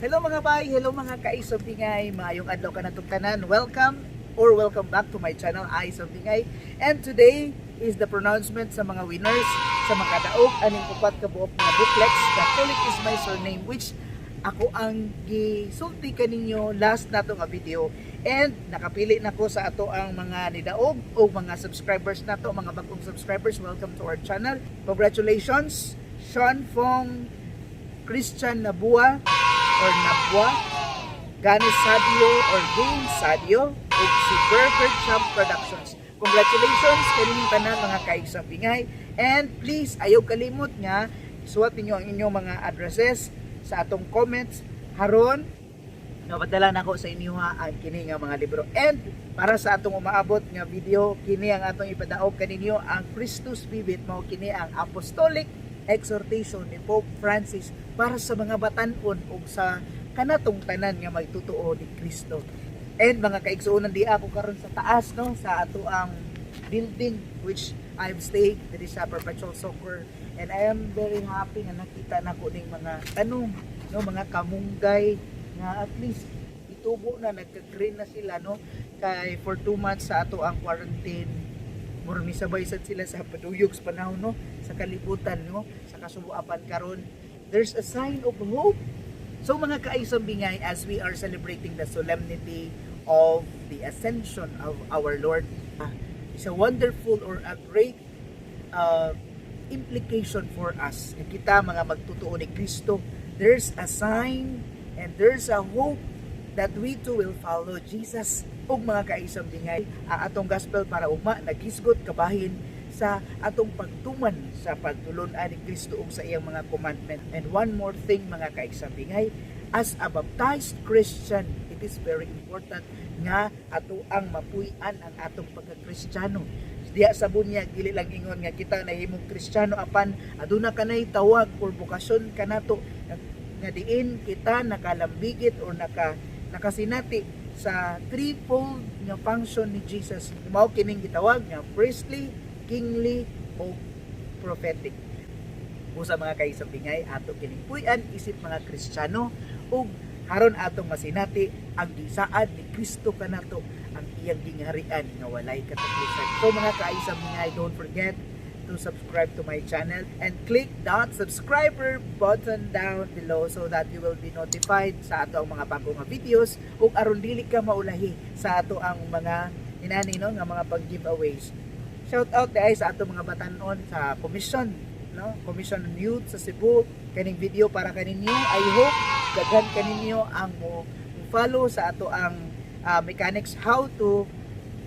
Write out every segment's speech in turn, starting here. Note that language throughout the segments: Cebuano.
Hello, mga bay, hello, mga ka-Eyes of Bingay, maayong adlaw kanatong tanan. Welcome or welcome back to my channel, Eyes of Bingay. And today is the pronouncement sa mga winners sa makadaog aning upat ka buok nga booklets, "Catholic Is My Surname," which ako ang gisulti kaninyo last nato nga video, and nakapili na ko sa ato ang mga nidaog o mga subscribers nato, mga bagong subscribers. Welcome to our channel. Congratulations, Sean Fong, Christian Nabua or Nabwa, Ganis Sadio or Gain Sadio, ug si Burger Champ Productions. Congratulations kaninyong tanan, mga kaisang bingay. And please, ayaw kalimot nga suwat ninyo ang inyong mga addresses sa atong comments haron napadala nako sa inyo ha ang kini nga mga libro. And para sa atong umaabot nga video, kini ang atong ipadaog kaninyo, ang Christus Vivit. Mao kini ang apostolic exhortation ni Pope Francis para sa mga batan-on ug sa kanatong tanan nga magtutuo ni Kristo. And mga kaigsuonan, di ako karon sa taas, no, sa ato ang building which I'm staying diri sa Perpetual Succor, and I am very happy nga nakita nako ning mga tanom, no, mga kamunggay nga at least itubo na, nagka-green na sila, no, kay for 2 months sa ato ang quarantine, mura misabay sad sila sa paduyog sa panahon, no, sa kalibutan, no, sa kasubuapan. Karon there's a sign of hope. So mga kaisang bingay, as we are celebrating the solemnity of the Ascension of our Lord, it's a wonderful or a great implication for us nga kita mga magtutuo ni Kristo, there's a sign and there's a hope that we too will follow Jesus. Ug mga kaisang bingay, ang atong gospel para ugma naghisgot kabahin sa atong pagtuman sa pagtulun-an ni Kristo ug sa iyang mga commandment. And one more thing, mga kaisang bingay, as a baptized Christian, it is very important nga ato ang mapuy-an ang atong pagka-Kristiyano. Diya sa bunyag, dili lang ingon nga kita nahimong Kristiyano, apan aduna kanay tawag or bokasyon kanato nga diin kita nakalambigit or nakasinati sa threefold nga function ni Jesus. Mao kining gitawag nga priestly, kingly o prophetic. Busa, mga kaisang bingay, ato kining puy-an isip mga Kristiyano ug haron atong masinati ang gisaad ni Kristo kanato, ang iyang gingharian nga walay katapusan. So mga kaisang bingay, don't forget to subscribe to my channel and click that subscriber button down below so that you will be notified sa ato ang mga bago nga videos ug aron dili ka maulahi sa ato ang mga inani, no, nga mga pag giveaways. Shout out diay sa ato mga batanon sa commission, no, Commission on Youth sa Cebu. Kaning video para kaninyo. I hope daghan kaninyo ang mo follow sa ato ang mechanics how to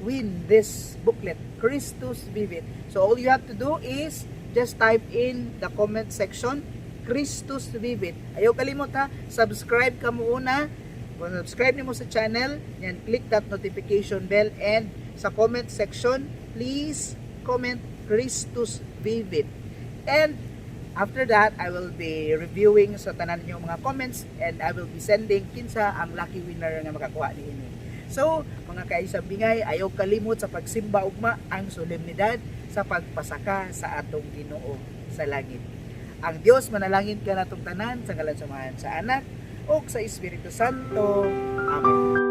win this booklet, Christus Vivit. So all you have to do is just type in the comment section "Christus Vivit". Ayaw kalimot ha, subscribe ka muna. Kung subscribe nimo sa channel, yan, click that notification bell and sa comment section, please comment "Christus Vivit". And after that, I will be reviewing sa tanan ninyong mga comments and I will be sending kinsa ang lucky winner nga makakuha niini. So, mga kaisang bingay, ayaw kalimot sa pagsimba ugma, ang solemnidad sa pagpasaka sa atong Ginoo sa langit. Ang Dios manalangin kanatong tanan sa ngalan sa Amahan, sa Anak ug sa Espiritu Santo. Amen.